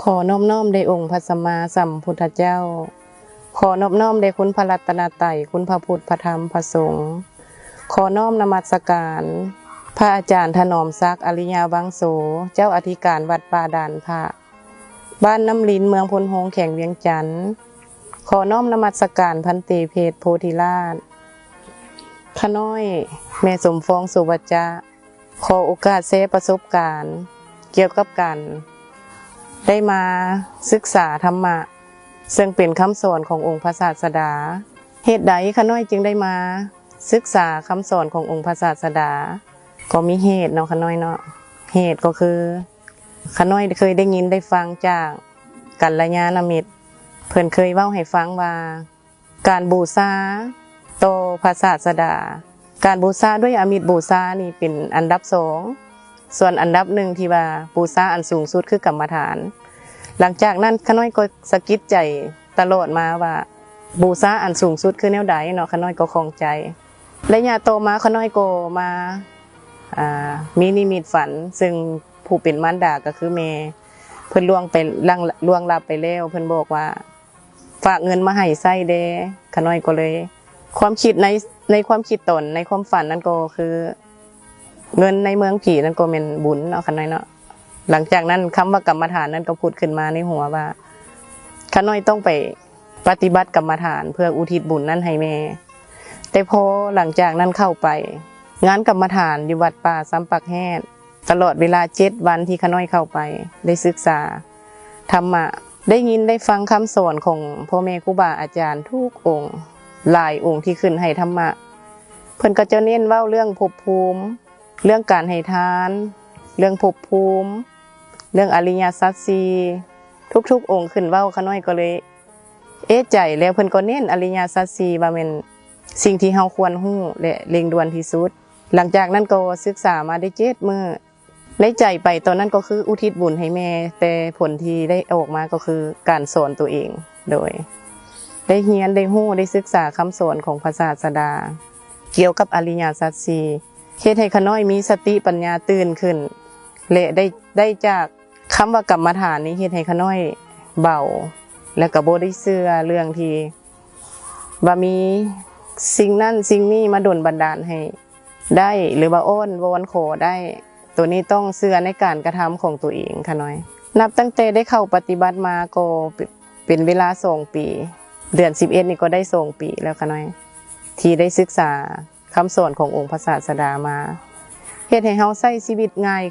ຂໍນອບນ້ອມແດ່ອົງພະສຳມາສຳພຸດທະເຈົ້າ, ຂໍນອບນ້ອມແດ່ຄຸນພະລັດຕະນະໄຕ, ຄຸນພະພຸດ, ພະທຳ, ພະສົງ, ຂໍນ້ອມນະມັດສະການພະອາຈານຖະໜອມສັກ ອະລິຍະວັງໂສ, ເຈົ້າອະທິການວັດປ່າດ່ານພະ, ບ້ານນ້ຳລິນ, ເມືອງໂພນໂຮງ, ແຂວງວຽງຈັນ. ຂໍນ້ອມນະມັດສະການພັນເຕເພດໂພທິລາດ. ຂ້ານ້ອຍ ແມ່ສົມຟອງ ສຸວັດຈະ ຂໍໂອກາດແຊປະສົບການກ່ຽວກັບການໄດ້ມາສຶກສາທຳມະ ເຊິ່ງເປັນຄຳສອນຂອງອົງພະສາສະດາ. ເຫດໃດຂ້ານ້ອຍຈຶ່ງໄດ້ມາສຶກສາຄຳສອນຂອງອົງພະສາສະດາ? ກໍມີເຫດເນາະຂ້ານ້ອຍເນາະ, ເຫດກໍຄື ຂ້ານ້ອຍເຄີຍໄດ້ຍິນໄດ້ຟັງຈາກກັນລະຍານະມິດ, ເພິ່ນເຄີຍເວົ້າໃຫ້ຟັງວ່າ ການບູຊາຕໍ່ພະສາສະດາ, ການບູຊາດ້ວຍອາມິດບູຊານີ້ເປັນອັນດັບສອງ, ສ່ວນອັນດັບໜຶ່ງທີ່ວ່າບູຊາອັນສູງສຸດຄືກຳມະຖານ. ຫຼັງຈາກນັ້ນຂ້ານ້ອຍກໍສະກິດໃຈຕະຫຼອດມາວ່າ ບູຊາອັນສູງສຸດຄືແນວໃດເນາະ, ຂ້ານ້ອຍກໍຂ້ອງໃຈ. ໄລຍະຕໍ່ມາຂ້ານ້ອຍກໍມາ ອ່າ ມີນິມິດຝັນ, ເຊິ່ງຜູ້ເປັນມານດາກໍຄືແມ່ ເພິ່ນລ່ວງໄປ ລ່ວງ ລ່ວງລັບໄປແລ້ວ, ເພິ່ນບອກວ່າ ຝາກເງິນມາໃຫ້ໃຊ້ແດ່. ຂ້ານ້ອຍກໍເລີຍ ຄວາມຄິດໃນ ໃນຄວາມຄິດຕອນໃນຄວາມຝັນນັ້ນກໍຄື ເງິນໃນເມືອງຜີນັ້ນກໍແມ່ນບຸນເນາະ ຂ້ານ້ອຍເນາະ. ຫຼັງຈາກນັ້ນຄຳວ່າກຳມະຖານນັ້ນກໍຜຸດຂຶ້ນມາໃນຫົວວ່າ ຂ້ານ້ອຍຕ້ອງໄປປະຕິບັດກຳມະຖານເພື່ອອຸທິດບຸນນັ້ນໃຫ້ແມ່. ແຕ່ພໍຫຼັງຈາກນັ້ນເຂົ້າໄປງານກຳມະຖານຢູ່ວັດປ່າຊຳປາກແຮດ ຕະຫຼອດເວລາເຈັດວັນທີ່ຂ້ານ້ອຍເຂົ້າໄປ ໄດ້ສຶກສາທຳມະ, ໄດ້ຍິນໄດ້ຟັງຄຳສອນຂອງພໍ່ແມ່ຄູບາອາຈານທຸກອົງ, ຫຼາຍອົງທີ່ຂຶ້ນໃຫ້ທຳມະ. ເພິ່ນກໍຈະເນັ້ນເວົ້າເລື່ອງພົບພູມ, ເລື່ອງການໃຫ້ທານ, ເລື່ອງພົບພູມ, ເລື່ອງອະລິຍະສັດສີ່, ທຸກໆອົງຂຶ້ນເວົ້າ, ຂ້ານ້ອຍກໍເລີຍເອະໃຈ, ແລ້ວເພິ່ນກໍເນັ້ນອະລິຍະສັດສີ່ວ່າແມ່ນສິ່ງທີ່ເຮົາຄວນຮູ້ ແລະ ເລັ່ງດ່ວນທີ່ສຸດ. ຫຼັງຈາກນັ້ນກໍສຶກສາມາໄດ້ເຈັດມື້. ໃນໃຈໄປຕອນນັ້ນກໍຄືອຸທິດບຸນໃຫ້ແມ່, ແຕ່ຜົນທີ່ໄດ້ອອກມາກໍຄືການສອນຕົວເອງ, ໂດຍໄດ້ຮຽນ, ໄດ້ຮູ້, ໄດ້ສຶກສາຄຳສອນຂອງພະສາສະດາກ່ຽວກັບອະລິຍະສັດສີ່, ເຮັດໃຫ້ຂ້ານ້ອຍມີສະຕິປັນຍາຕື່ນຂຶ້ນ ແລະ ໄດ້, ໄດ້ຈາກຄຳວ່າກຳມະຖານນີ້ ເຮັດໃຫ້ຂ້ານ້ອຍເບົາ ແລະ ກໍບໍ່ໄດ້ເຊື່ອເລື່ອງທີ່ວ່າມີສິ່ງນັ້ນສິ່ງນີ້ມາດົນບັນດານໃຫ້ ໄດ້ ຫຼືວ່າອ້ອນວອນຂໍໄດ້, ໂຕນີ້ຕ້ອງເຊື່ອໃນການກະທຳຂອງໂຕເອງຂ້ານ້ອຍ. ນັບຕັ້ງແຕ່ໄດ້ເຂົ້າປະຕິບັດມາກໍເປັນເວລາສອງປີ, ເດືອນສິບເອັດນີ້ກໍໄດ້ສອງປີແລ້ວຂ້ານ້ອຍ ທີ່ໄດ້ສຶກສາຄຳສອນຂອງອົງພະສາສະດາມາ, ເຮັດໃຫ້ເຮົາໃຊ້ຊີວິດງ່າຍ